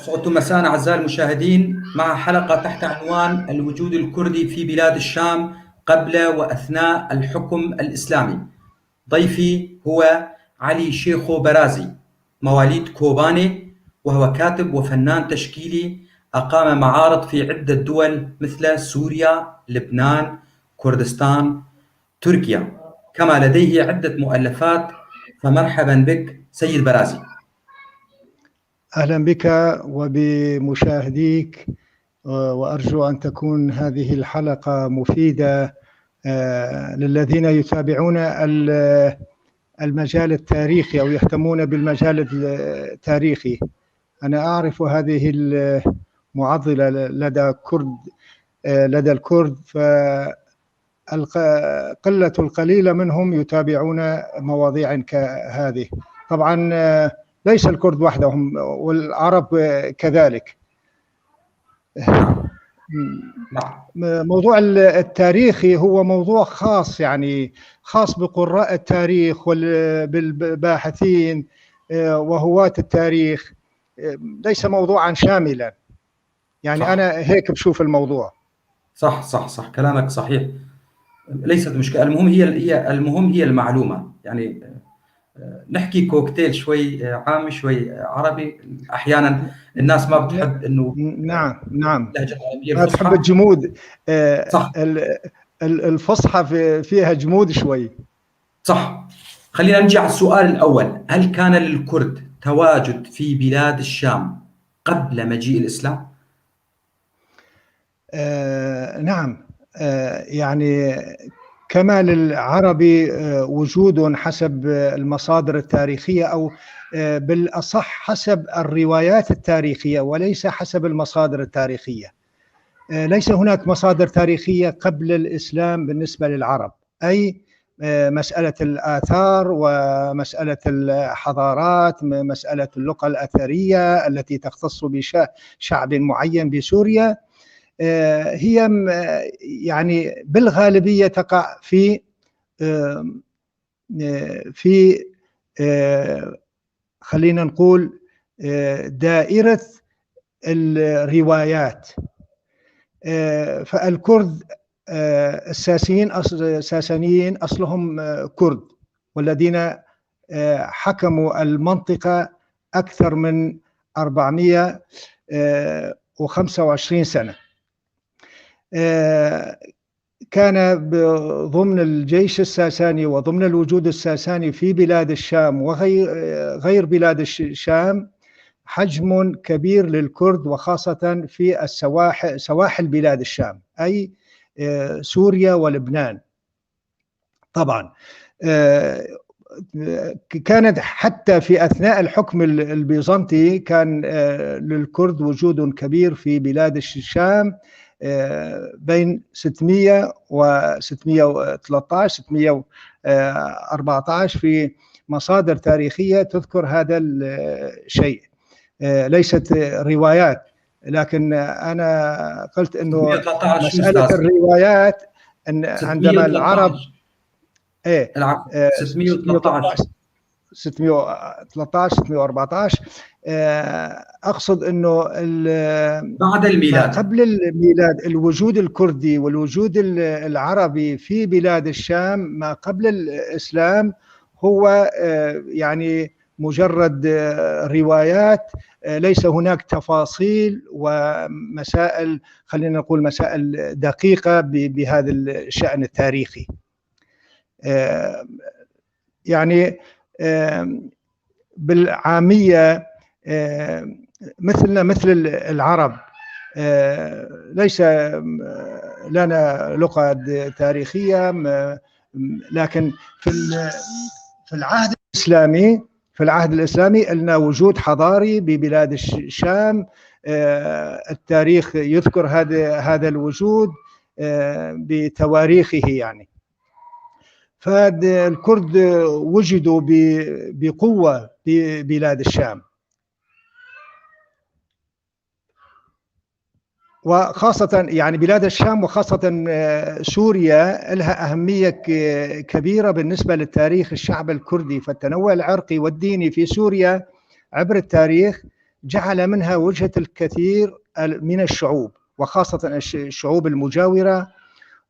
أسعدتم مساء أعزائي المشاهدين مع حلقة تحت عنوان الوجود الكردي في بلاد الشام قبل وأثناء الحكم الإسلامي. ضيفي هو علي شيخو برازي، مواليد كوباني، وهو كاتب وفنان تشكيلي أقام معارض في عدة دول مثل سوريا، لبنان، كردستان، تركيا، كما لديه عدة مؤلفات. فمرحبا بك سيد برازي. أهلا بك وبمشاهديك، وأرجو أن تكون هذه الحلقة مفيدة للذين يتابعون المجال التاريخي أو يهتمون بالمجال التاريخي. أنا أعرف هذه المعضلة لدى الكرد، فالقلة القليلة منهم يتابعون مواضيع كهذه. طبعا ليس الكرد وحدهم، والعرب كذلك. موضوع التاريخي هو موضوع خاص، يعني خاص بقراء التاريخ وبالباحثين وهواة التاريخ، ليس موضوعا شاملا. يعني صح. أنا هيك بشوف الموضوع. صح صح صح، كلامك صحيح، ليست مشكلة. المهم هي المهم هي المعلومة. يعني نحكي كوكتيل شوي عامي شوي عربي، احيانا الناس ما بتحب انه نعم نعم اللهجة العربية، ما تحب الجمود. صح، الفصحى فيها جمود شوي. صح. خلينا نجي على السؤال الاول، هل كان للكرد تواجد في بلاد الشام قبل مجيء الاسلام؟ نعم، يعني كما للعرب وجود حسب المصادر التاريخية، أو بالأصح حسب الروايات التاريخية وليس حسب المصادر التاريخية. ليس هناك مصادر تاريخية قبل الإسلام بالنسبة للعرب، أي مسألة الآثار ومسألة الحضارات، مسألة اللغة الأثرية التي تختص بشعب معين بسوريا، هي يعني بالغالبية تقع في في خلينا نقول دائرة الروايات. فالكرد الساسيين الساسانيين أصلهم كرد، والذين حكموا المنطقة أكثر من 425 سنة. كان ضمن الجيش الساساني وضمن الوجود الساساني في بلاد الشام وغير بلاد الشام حجم كبير للكرد، وخاصة في السواحل، سواحل بلاد الشام، أي سوريا ولبنان. طبعا كانت حتى في أثناء الحكم البيزنطي كان للكرد وجود كبير في بلاد الشام، بين 600 و 613 614 في مصادر تاريخية تذكر هذا الشيء، ليست روايات. لكن أنا قلت أنه مسألة الروايات أن عندما العرب 613 613 614، أقصد أنه بعد الميلاد، قبل الميلاد، الوجود الكردي والوجود العربي في بلاد الشام ما قبل الإسلام هو يعني مجرد روايات، ليس هناك تفاصيل ومسائل، خلينا نقول مسائل دقيقة بهذا الشأن التاريخي. يعني بالعامية مثلنا مثل العرب، ليس لنا لغة تاريخية، لكن في العهد الإسلامي، في العهد الإسلامي لنا وجود حضاري ببلاد الشام، التاريخ يذكر هذا الوجود بتواريخه. يعني فالكرد وجدوا بقوة ببلاد الشام، وخاصة يعني بلاد الشام وخاصة سوريا لها أهمية كبيرة بالنسبة للتاريخ الشعب الكردي. فالتنوع العرقي والديني في سوريا عبر التاريخ جعل منها وجهة الكثير من الشعوب، وخاصة الشعوب المجاورة،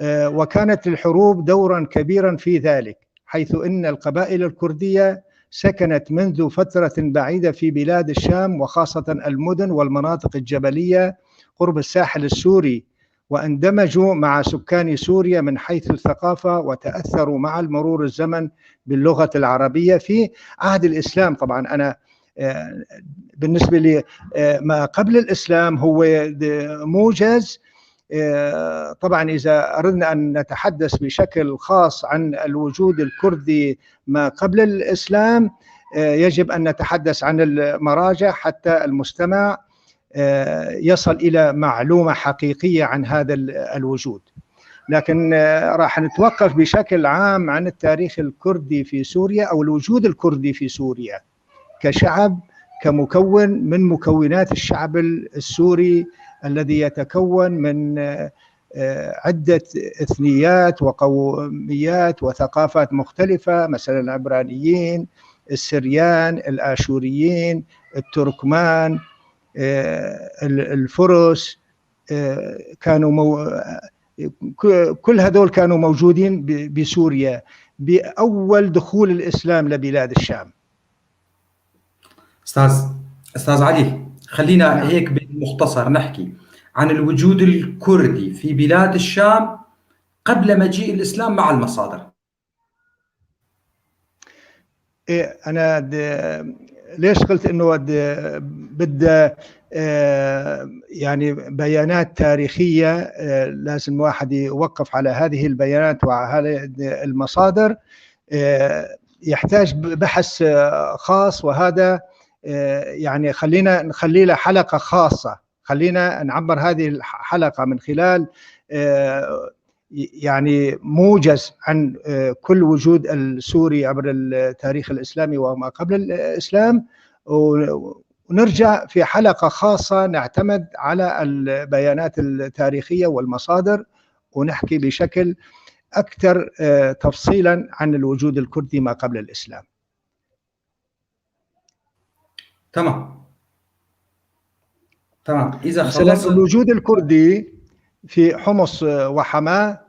وكانت الحروب دورا كبيرا في ذلك، حيث إن القبائل الكردية سكنت منذ فترة بعيدة في بلاد الشام، وخاصة المدن والمناطق الجبلية قرب الساحل السوري، واندمجوا مع سكان سوريا من حيث الثقافة، وتأثروا مع المرور الزمن باللغة العربية في عهد الإسلام. طبعا أنا بالنسبة لي ما قبل الإسلام هو موجز. طبعا إذا أردنا أن نتحدث بشكل خاص عن الوجود الكردي ما قبل الإسلام يجب أن نتحدث عن المراجع حتى المستمع يصل إلى معلومة حقيقية عن هذا الوجود. لكن راح نتوقف بشكل عام عن التاريخ الكردي في سوريا أو الوجود الكردي في سوريا كشعب، كمكون من مكونات الشعب السوري الذي يتكون من عدة إثنيات وقوميات وثقافات مختلفة، مثلا العبرانيين، السريان، الآشوريين، التركمان، الفرس، كانوا كل هذول كانوا موجودين بسوريا بأول دخول الإسلام لبلاد الشام. أستاذ علي، خلينا هيك بالمختصر نحكي عن الوجود الكردي في بلاد الشام قبل مجيء الإسلام مع المصادر. إيه، أنا ليش قلت إنه بدأ يعني بيانات تاريخية، لازم واحد يوقف على هذه البيانات وعلى هذه المصادر، يحتاج بحث خاص، وهذا يعني خلينا نخلي له حلقة خاصة، خلينا نعبر هذه الحلقة من خلال يعني موجز عن كل وجود السوري عبر التاريخ الإسلامي وما قبل الإسلام، ونرجع في حلقة خاصة نعتمد على البيانات التاريخية والمصادر ونحكي بشكل أكثر تفصيلا عن الوجود الكردي ما قبل الإسلام. تمام. إذا خلص الوجود الكردي في حمص وحماة،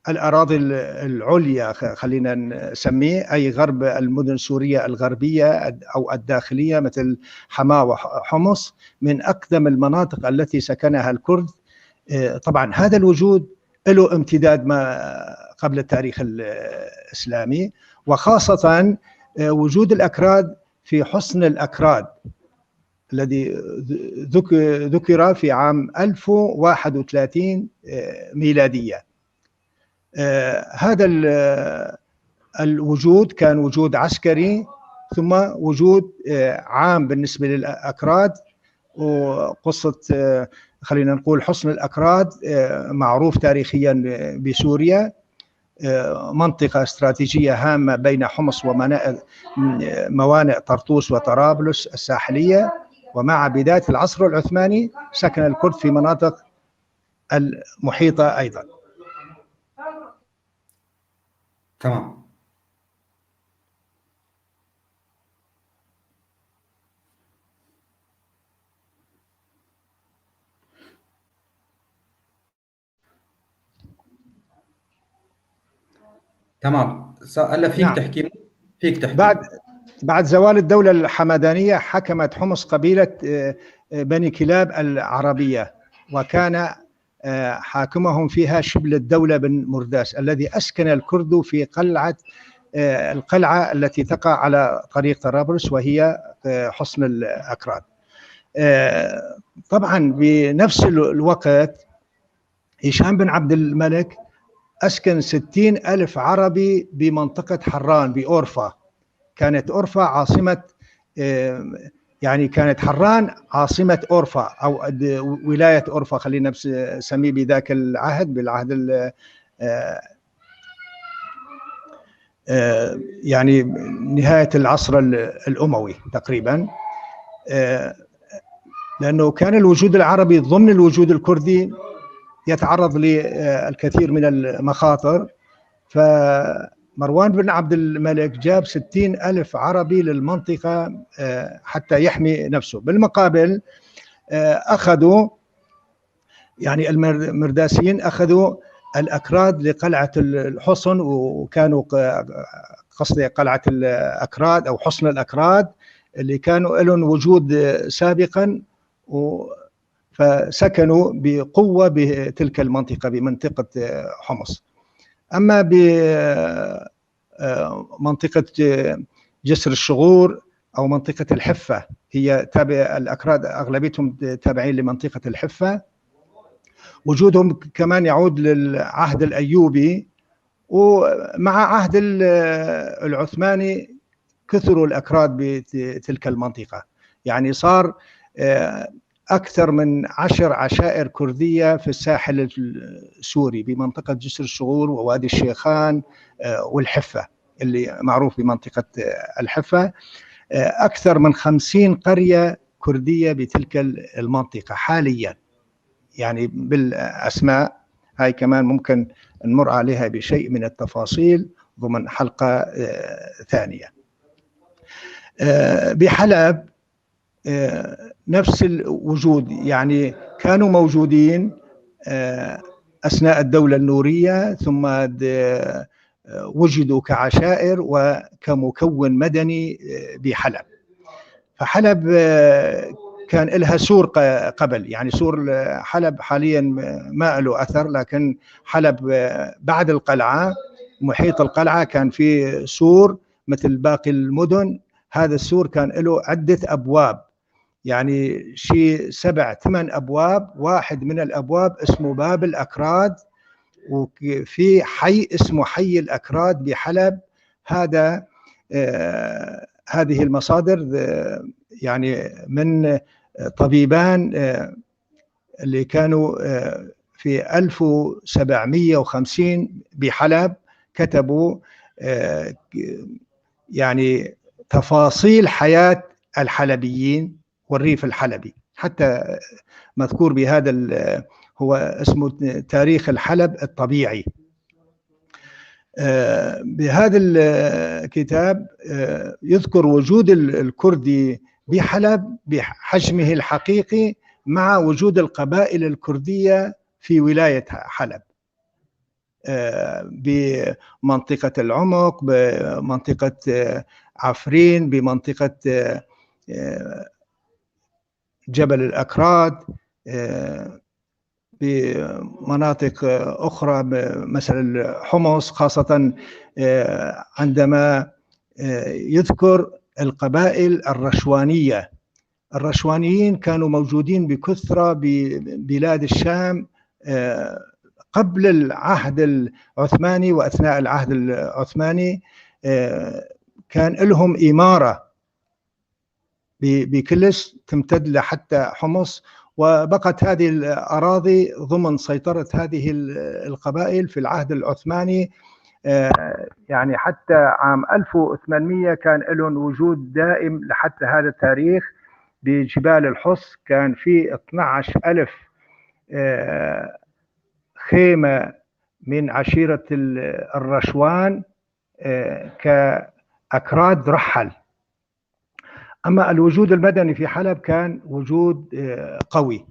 الأراضي العليا خلينا نسميه، أي غرب المدن السورية الغربية أو الداخلية مثل حماة وحمص، من أقدم المناطق التي سكنها الكرد. طبعا هذا الوجود له امتداد ما قبل التاريخ الإسلامي، وخاصة وجود الأكراد في حصن الأكراد الذي ذكر في عام 1031 ميلادية. هذا الوجود كان وجود عسكري ثم وجود عام بالنسبة للأكراد، وقصة خلينا نقول حصن الأكراد معروف تاريخيا بسوريا، منطقة استراتيجية هامة بين حمص وموانئ طرطوس وطرابلس الساحلية. ومع بداية العصر العثماني سكن الكرد في مناطق المحيطة أيضا. تمام. تمام. هلا فيك نعم. تحكي، فيك تحكي. بعد زوال الدولة الحمدانية حكمت حمص قبيلة بني كلاب العربية، وكان حاكمهم فيها شبل الدولة بن مرداس الذي أسكن الكرد في قلعة القلعة التي تقع على طريق طرابلس، وهي حصن الأكراد. طبعا بنفس الوقت هشام بن عبد الملك أسكن 60,000 عربي بمنطقة حران بأورفا. كانت أورفا عاصمة، يعني كانت حران عاصمة أورفا أو ولاية أورفا، خلينا نسميه بذاك العهد، بالعهد يعني نهاية العصر الأموي تقريبا، لأنه كان الوجود العربي ضمن الوجود الكردي يتعرض للكثير من المخاطر. فهشام مروان بن عبد الملك جاب 60,000 عربي للمنطقة حتى يحمي نفسه. بالمقابل أخذوا يعني المرداسيين أخذوا الأكراد لقلعة الحصن، وكانوا قصدي قلعة الأكراد أو حصن الأكراد اللي كانوا لهم وجود سابقا، فسكنوا بقوة بتلك المنطقة بمنطقة حمص. أما بمنطقة جسر الشغور أو منطقة الحفة، هي تابع الأكراد أغلبيتهم تابعين لمنطقة الحفة، وجودهم كمان يعود للعهد الأيوبي، ومع عهد العثماني كثروا الأكراد بتلك المنطقة. يعني صار أكثر من 10 عشائر كردية في الساحل السوري بمنطقة جسر الشغور ووادي الشيخان والحفة اللي معروف بمنطقة الحفة. أكثر من 50 قرية كردية بتلك المنطقة حاليا، يعني بالأسماء هاي كمان ممكن نمر عليها بشيء من التفاصيل ضمن حلقة ثانية. بحلب نفس الوجود، يعني كانوا موجودين أثناء الدولة النورية، ثم وجدوا كعشائر وكمكون مدني بحلب. فحلب كان لها سور قبل، يعني سور حلب حاليا ما له أثر، لكن حلب بعد القلعة محيط القلعة كان في سور مثل باقي المدن. هذا السور كان له عدة أبواب، يعني شيء 7 8 أبواب. واحد من الأبواب اسمه باب الأكراد، وفي حي اسمه حي الأكراد بحلب. هذا هذه المصادر يعني من طبيبان اللي كانوا في 1750 بحلب، كتبوا يعني تفاصيل حياة الحلبيين والريف الحلبي، حتى مذكور بهذا هو اسمه تاريخ الحلب الطبيعي. بهذا الكتاب يذكر وجود الكردي بحلب بحجمه الحقيقي مع وجود القبائل الكردية في ولاية حلب، بمنطقة العمق، بمنطقة عفرين، بمنطقة جبل الأكراد، بمناطق أخرى مثل حمص، خاصة عندما يذكر القبائل الرشوانية. الرشوانيين كانوا موجودين بكثرة ببلاد الشام قبل العهد العثماني وأثناء العهد العثماني. كان لهم إمارة بكلس تمتد لحتى حمص، وبقت هذه الأراضي ضمن سيطرة هذه القبائل في العهد العثماني. يعني حتى عام 1800 كان لهم وجود دائم لحتى هذا التاريخ. بجبال الحص كان في 12,000 خيمة من عشيرة الرشوان كأكراد رحل. أما الوجود المدني في حلب كان وجود قوي.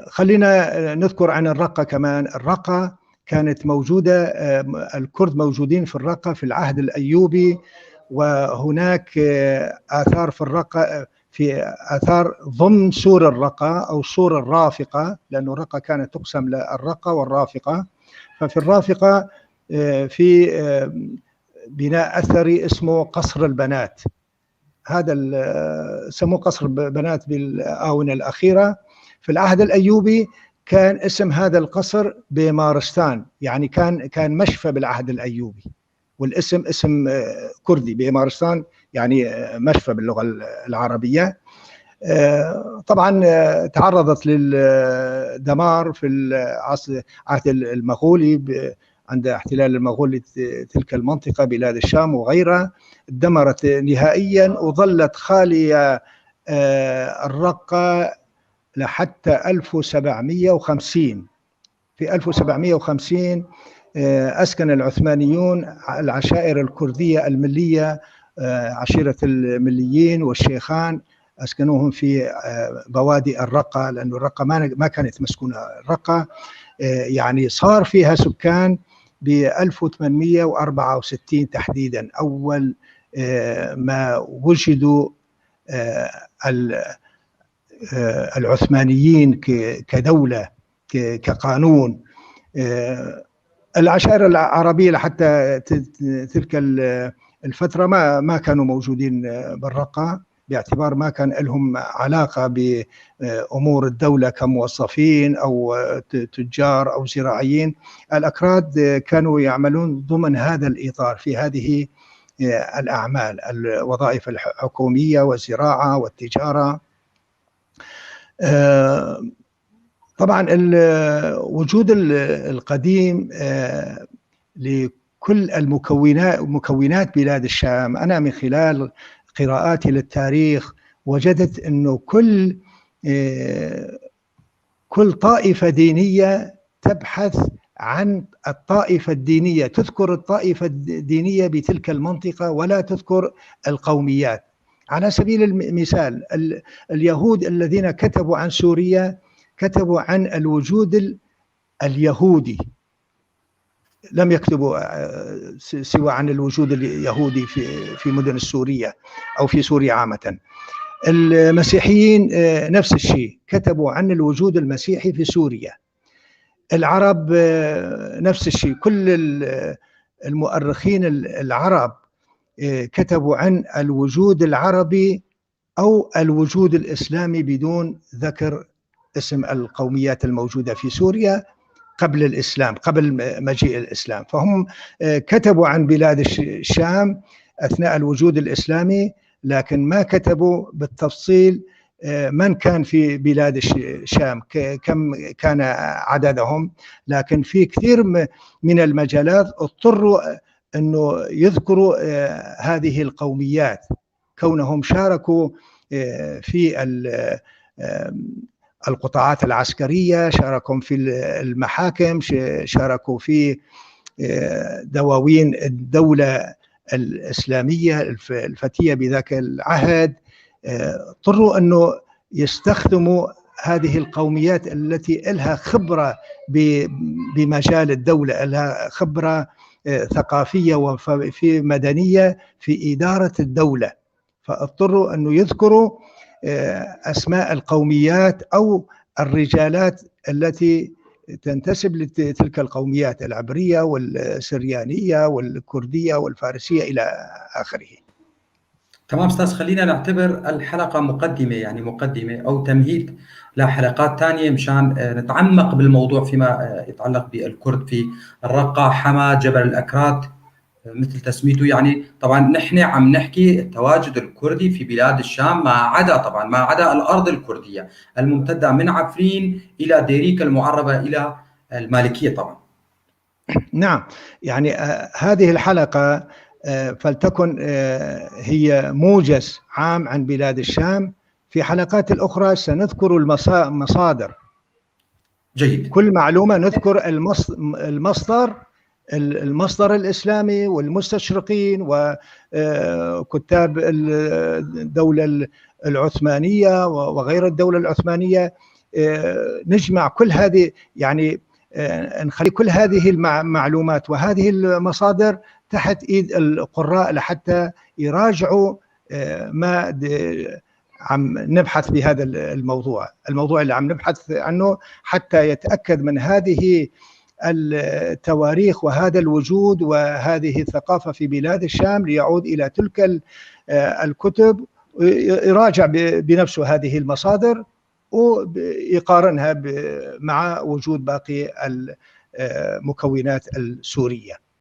خلينا نذكر عن الرقة كمان. الرقة كانت موجودة، الكرد موجودين في الرقة في العهد الأيوبي، وهناك آثار في الرقة، في آثار ضمن سور الرقة أو سور الرافقة، لأن الرقة كانت تقسم للرقة والرافقة. ففي الرافقة في بناء أثري اسمه قصر البنات، هذا سموه قصر بنات بالآونة الأخيرة. في العهد الأيوبي كان اسم هذا القصر بمارستان، يعني كان مشفى بالعهد الأيوبي، والاسم اسم كردي، بمارستان يعني مشفى باللغة العربية. طبعا تعرضت للدمار في العهد المغولي، عند احتلال المغول تلك المنطقة بلاد الشام وغيرها، دمرت نهائيا وظلت خالية الرقة لحتى 1750. في 1750 أسكن العثمانيون العشائر الكردية الملية، عشيرة المليين والشيخان، أسكنوهم في بوادي الرقة، لأن الرقة ما كانت مسكونة. الرقة يعني صار فيها سكان ب 1864 تحديدا، أول ما وجدوا العثمانيين كدولة كقانون. العشائر العربية لحتى تلك الفترة ما كانوا موجودين بالرقة، باعتبار ما كان لهم علاقة بأمور الدولة كموظفين أو تجار أو زراعيين. الأكراد كانوا يعملون ضمن هذا الإطار في هذه الأعمال، الوظائف الحكومية والزراعة والتجارة. طبعا الوجود القديم لكل مكونات بلاد الشام، أنا من خلال قراءاتي للتاريخ وجدت أنه كل طائفة دينية تبحث عن الطائفة الدينية، تذكر الطائفة الدينية بتلك المنطقة ولا تذكر القوميات. على سبيل المثال اليهود الذين كتبوا عن سوريا كتبوا عن الوجود اليهودي، لم يكتبوا سوى عن الوجود اليهودي في مدن السورية أو في سوريا عامة. المسيحيين نفس الشيء، كتبوا عن الوجود المسيحي في سوريا. العرب نفس الشيء، كل المؤرخين العرب كتبوا عن الوجود العربي أو الوجود الإسلامي بدون ذكر اسم القوميات الموجودة في سوريا قبل الإسلام، قبل مجيء الإسلام. فهم كتبوا عن بلاد الشام أثناء الوجود الإسلامي، لكن ما كتبوا بالتفصيل من كان في بلاد الشام، كم كان عددهم. لكن في كثير من المجالات اضطروا أنه يذكروا هذه القوميات، كونهم شاركوا في القطاعات العسكرية، شاركوا في المحاكم، شاركوا في دواوين الدولة الإسلامية الفتية بذاك العهد. اضطروا أنه يستخدموا هذه القوميات التي لها خبرة بمجال الدولة، لها خبرة ثقافية وفي مدنية في إدارة الدولة، فاضطروا أنه يذكروا أسماء القوميات أو الرجالات التي تنتسب لتلك القوميات، العبرية والسريانية والكردية والفارسية إلى آخره. تمام أستاذ، خلينا نعتبر الحلقة مقدمة، يعني مقدمة أو تمهيد لحلقات ثانية مشان نتعمق بالموضوع فيما يتعلق بالكرد في الرقة، حما، جبل الأكراد مثل تسميته. يعني طبعا نحن عم نحكي التواجد الكردي في بلاد الشام، ما عدا طبعا ما عدا الأرض الكردية الممتدة من عفرين إلى ديريك المعربة إلى المالكية طبعا. نعم، يعني هذه الحلقة فلتكن هي موجز عام عن بلاد الشام. في حلقات الأخرى سنذكر المصادر. جيد. كل معلومة نذكر المصدر الإسلامي والمستشرقين وكتاب الدولة العثمانية وغير الدولة العثمانية. نجمع كل هذه، يعني نخلي كل هذه المعلومات وهذه المصادر تحت إيد القراء لحتى يراجعوا ما عم نبحث بهذا الموضوع اللي عم نبحث عنه، حتى يتأكد من هذه التواريخ وهذا الوجود وهذه الثقافة في بلاد الشام، ليعود إلى تلك الكتب يراجع بنفسه هذه المصادر ويقارنها مع وجود باقي المكونات السورية.